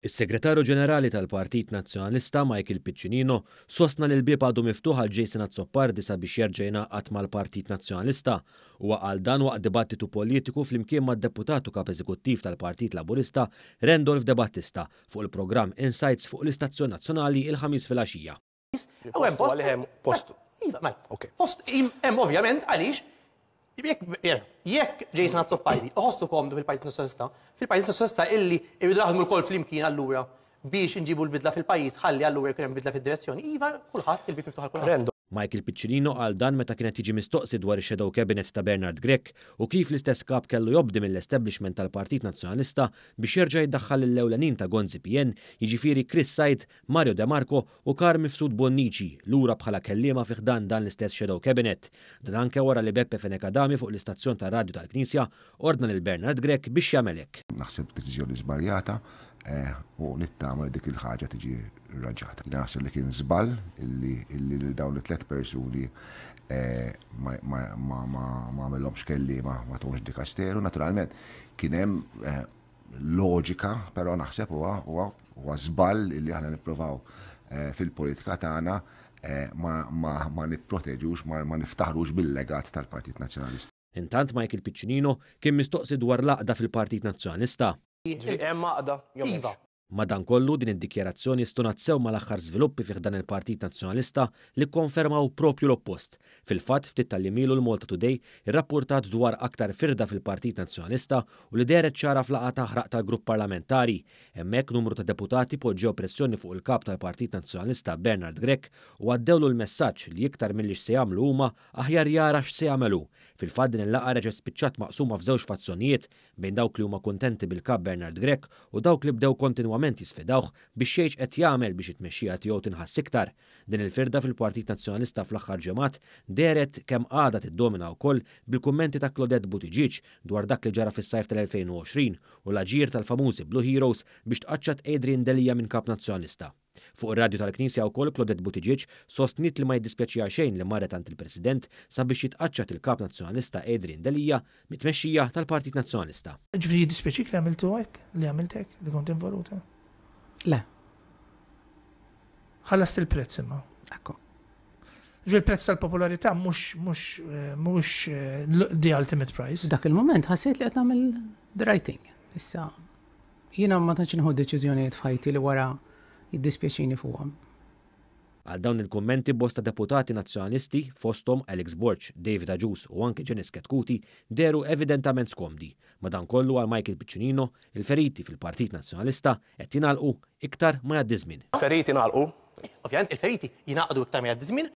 Is-Segretarju Ġenerali tal-Partit Nazzjonalista Michael Piccinino sostna li l-bieb għadu miftuħ għal Jason Azzopardi sabiex jerġa' jingħaqad mal-Partit Nazzjonalista. Huwa qal dan waqt dibattitu politiku flimkien mad-Deputat u Kap Eżekuttiv tal-Partit Laburista Randolph De Battista fuq il-programm Insights fuq l-istazzjon nazzjonali il-Ħamis filgħaxija. U hemm post għalih hemm post. Iva, mela. Post hemm ovvjament għaliex jekk Jason Azzopardi iħossu komdu fil-Partit Nazzjonalista, fil-Partit Nazzjonalista illi irridu naħdmu lkoll flimkien allura biex inġibu l-bidla fil-pajjiż ħalli allura jkun hemm bidla fid-direzzjoni, iva kulħadd il-bieb miftuħ għal kulħadd. Michael Piccinino qal dan meta kien qed jiġi mistoqsi dwar ix-shadow cabinet ta' Bernard Grech u kif l-istess kap kellu jobdi mill-establishment tal-Partit Nazzjonalista biex jerġa' jdaħħal lill-ewlenin ta' Gonzi PN, jiġifieri Chris Said, Mario De Marco u Carm Mifsud Bonnici lura bħala kelliema fi ħdan dan l-istess shadow cabinet. Dan anke wara li Beppe Fenech Adami fuq l-istazzjon tar-radju tal-Knisja ordna lil Bernard Grech biex jagħmel hekk. Naħseb deċiżjoni żbaljata u nittama li dik il-ħaġa tiġi rranġata. Naħseb li kien żball illi lil dawn it-tlet persuni ma għamilhomx kelliema ma tuhomx dikasteru. Naturalment kien hemm loġika, però naħseb huwa huwa huwa żball li aħna nippruvaw eh, fil-politika tagħna eh, ma, ma, ma nipproteġux, ma, ma niftaħrux bil-legat tal-Partit Nazzjonalista. Intant Michael Piccinino kien mistoqsi dwar l-għaqda fil-Partit Nazzjonalista. Jiġifieri hemm għaqda jew Iva. m'hemmx? Madankollu, din id-dikjarazzjoni stunat sew mal-aħħar żviluppi fi ħdan il-Partit Nazzjonalista li kkonfermaw proprju l-oppost. Fil-fatt, ftit tal-jiem ilu l-Malta Today irrappurtat dwar aktar firda fil-Partit Nazzjonalista u li dehret ċara f'laqgħa taħraq tal-grupp parlamentari. Hemmhekk numru ta' deputati poġġew pressjoni fuq il-Kap tal-Partit Nazzjonalista Bernard Grech u għaddewlu l-messaġġ li iktar milli x'se jagħmlu huma aħjar jara x'se jagħmel hu. Fil-fatt din il-laqgħa reġgħet spiċċat maqsuma f'żewġ fazzjonijiet bejn dawk li huma kuntenti bil-Kap Bernard Grech u dawk li bdew kontinwament jisfidawh biex jgħid x'qed jagħmel biex it-tmexxija tiegħu tinħass iktar. Din il-firda fil-Partit Nazzjonalista fl-aħħar ġimgħat dehret kemm għadha tiddomina wkoll bil-kummenti ta' Claudette Buttigieg dwar dak li ġara fis-sajf tal-2020 u l-aġir tal-famużi Blue Heroes biex tqaċċat Adrian Delia minn Kap Nazzjonalista. Fuq ir-radju tal-Knisja wkoll Claudette Buttigieg sostniet li ma jiddispjaċiha xejn li marret għand il-President sabiex jitqaċċat il-Kap Nazzjonalista Adrian Delia mit-tmexxija tal-Partit Nazzjonalista. Ġifieri jiddispjaċik li għamiltu hekk, li għamilt hekk, li kont involuta? Le. Ħallast il-prezz imma. Ekku. Ġifieri il-prezz tal-popolarità mhux mhux eh, mhux eh, the ultimate price. F'dak il-moment ħassejt li qed nagħmel the right thing. Issa jiena ma tantx nieħu deċiżjonijiet f'ħajti li wara jiddispjaċini fuqhom. Għal dawn il-kummenti bosta deputati Nazzjonalisti, fosthom Alex Borg, David Agius u anke Janice Chetcuti dehru evidentament skomdi. Madankollu għal Michael Piccinino, il-feriti fil-Partit Nazzjonalista qed jingħalqu iktar ma jgħaddi żmien. Feriti ngħalqu? Ovvjament il-feriti jingħaqdu iktar ma jgħaddi żmien.